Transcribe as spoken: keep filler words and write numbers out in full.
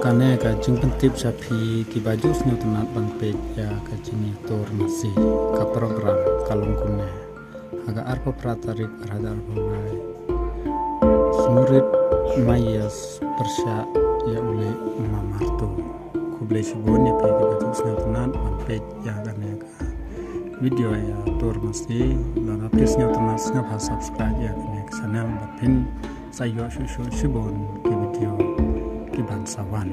Kane ka jingpyntip sha phi kiba ju sngewtynnat ban peit ïa ka jingïatur masi, ka program ka long kumne. Ha ka arphew phra tarik ar hajar arphew lai, Smurit Maias pyrshah ïa u leh Mamartu. Khublei shibun ïa phi kiba ju sngewtynnat ban peit ïa kane ka video ïatur masi. Lada phi sngewtynnat, sngewbha subscribe ïa kane ka channel bad phin sa ïoh shuh shuh shibun ki video kiban sa wan.